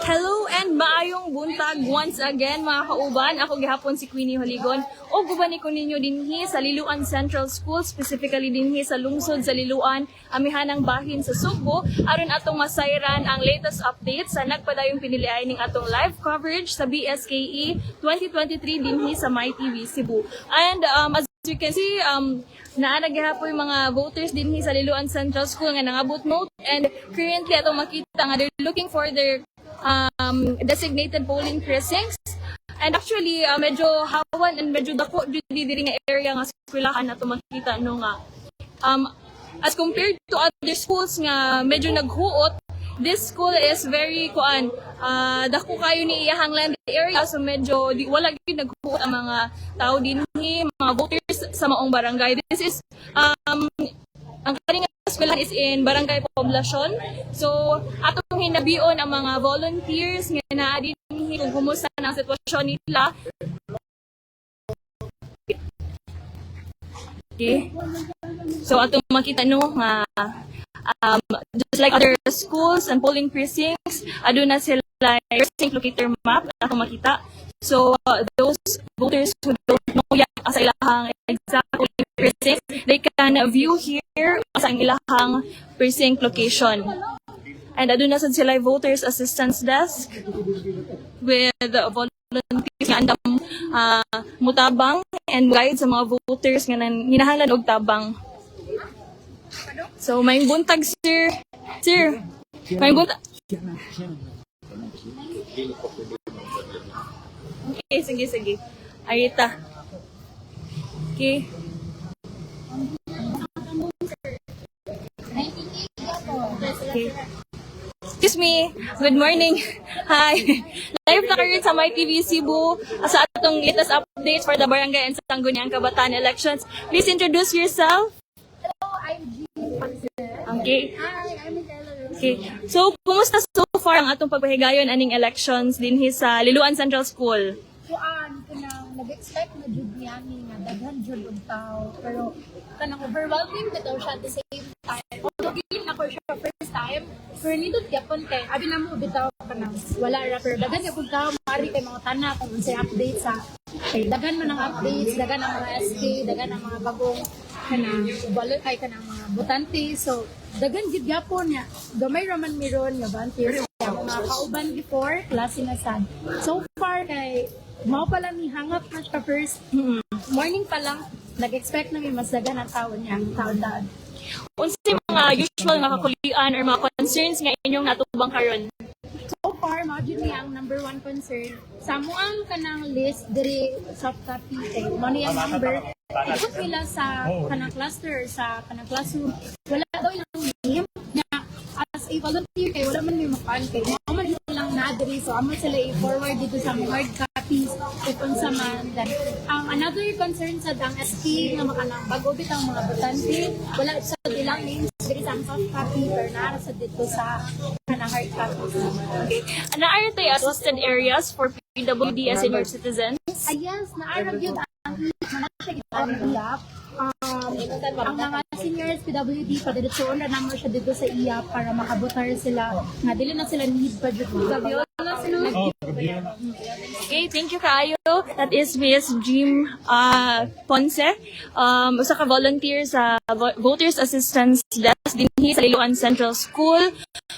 Hello and maayong buntag once again, mga kauban. Ako gihapon si Queenie Holigon. O guban ko ninyo dinhi sa Liloan Central School, specifically dinhi sa lungsod sa Liloan, amihanang bahin sa Sugbo, aron atong masayran ang latest updates sa nagpadayong piniliay ning atong live coverage sa BSKE 2023 dinhi sa MyTV Cebu. And as you can see, naa na gihapon yung mga voters dinhi sa Liloan Central School nga nangabot mo, and currently atong makita nga they're looking for their designated polling precincts. And actually, medyo hawan and medyo dako jud diri nga area nga eskwelahan ato makita no nga as compared to other schools nga medyo naghuot, this school is very kuan, dako kayo ni iyahang land area, so medyo di, wala gyud naghuot ang mga tao dinhi, mga voters sa maong barangay. This is ang kaning eskwelahan is in Barangay Poblacion. So, atong hinabion ang mga volunteers nga naa dinhi kung kumusta na ang sitwasyon nila. Okay. So, atong makita no nga just like other schools and polling precincts, aduna sila precinct locator map atong makita. So, those voters who don't know yet asa ilahang exact polling precinct, they can view here sa ang ilahang precinct location. And aduna sad sila voters assistance desk with volunteers nga andam mutabang and guide sa mga voters nga hinahanglan og tabang. So, may buntag, sir. Sir, may buntag. Okay, sige, sige. Arita. Okay. Okay. Excuse me. Good morning. Hi. Live na karon sa My TV Cebu sa atong latest updates for the Barangay and Sangguniang Kabataan elections. Please introduce yourself. Hello, I'm Jean Ponce. Okay. Hi, I'm Michaela Rose. Okay. So, kumusta so far ang atong pagpahigayon aning elections dinhi sa Liloan Central School? Kuan, kanang nag-expect na jud niya ni nga daghan jud og tao, pero kanang overwhelming bitaw siya at the same time. Although dili na ko siya first time, pero nindot gyapon kay abi na mo bitaw kanang wala ra, pero daghan gyapon tao, maari kay mga tana kung unsay update sa kay daghan man ang updates, daghan ang mga SK, daghan ang mga bagong kanang balot ay kanang mga botante. So daghan gid gyapon niya. Gamay ra man miron nga volunteers kaya mga kauban before klase na sad. So far kay mao pa lang ni hangap na siya first morning pa lang, nag-expect na may mas daghan ang tao niya, ang taon-taon. Unsay mga usual nga kakulian or mga concerns nga inyong natubang karon? So far, mao jud ni ang number one concern. Sa muang kanang list diri soft copy kay mao ni ang number. Ikot nila sa kanang cluster, sa kanang classroom. Wala daw ilang name na as a volunteer kay wala man may makuan kay mao man silang na diri, so amo sila i-forward dito sa mga hard copies if unsa man. Then ang another concern sa ang SK nga makanang bago bitang mga botante, wala sa ilang names diri sa ang soft copy pero naa sa dito sa kanang hard copies. Okay. Naa tay assisted areas for PWD and senior citizens? Ah, yes, naarag yun ang mana siya gitawag IAP. Ang mga seniors PWD padiretsoon na namo siya dito sa IAP para makabotar sila nga dili na sila need pa jud. Gabiola sila. Okay, thank you kaayo. That is Miss Jim Ponce, usa ka volunteer sa Voters Assistance Desk dinhi sa Liloan Central School.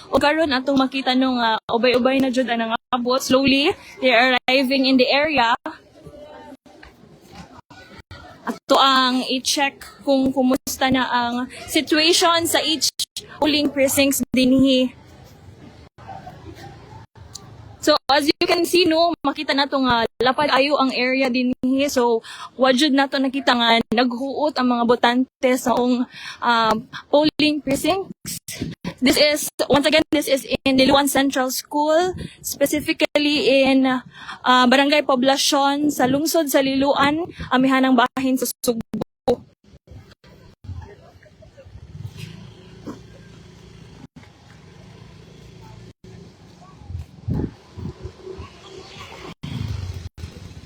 O karon atong makita no nga ubay-ubay na jud ang nangabot. Slowly, they are arriving in the area. Ato ang i-check kung kumusta na ang situation sa each polling precincts dinhi. So as you can see no, makita nato nga lapad ayo ang area dinhi. So wajud nato nakita nga naghuot ang mga botante sa ong polling precincts. This is once again, this is in Liloan Central School, specifically in Barangay Poblacion sa lungsod sa Liloan, amihanang bahin sa Sugbo.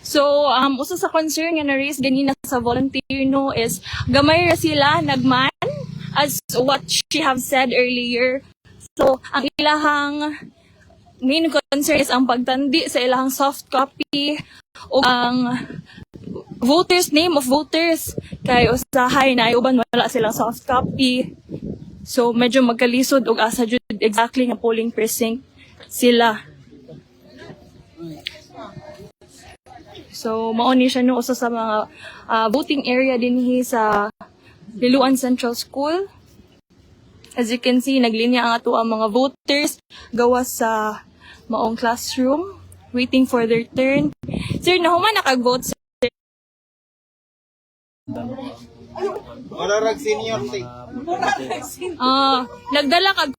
So, usa sa concern nga na-raise ganina sa volunteer no is gamay ra sila nagman as what she have said earlier. So, ang ilahang main concern is ang pagtandi sa ilang soft copy o ang voters, name of voters, kay usahay na ay uban wala silang soft copy, so medyo magkalisod og asa jud exactly nga polling precinct sila. So mao ni siya, no, usa sa mga voting area dinhi sa Liloan Central School. As you can see, naglinya ang ato ang mga voters gawas sa maong classroom, waiting for their turn. Sir, nahuman na kag-vote, sir? Murarag senior ti. Ah, nagdala kag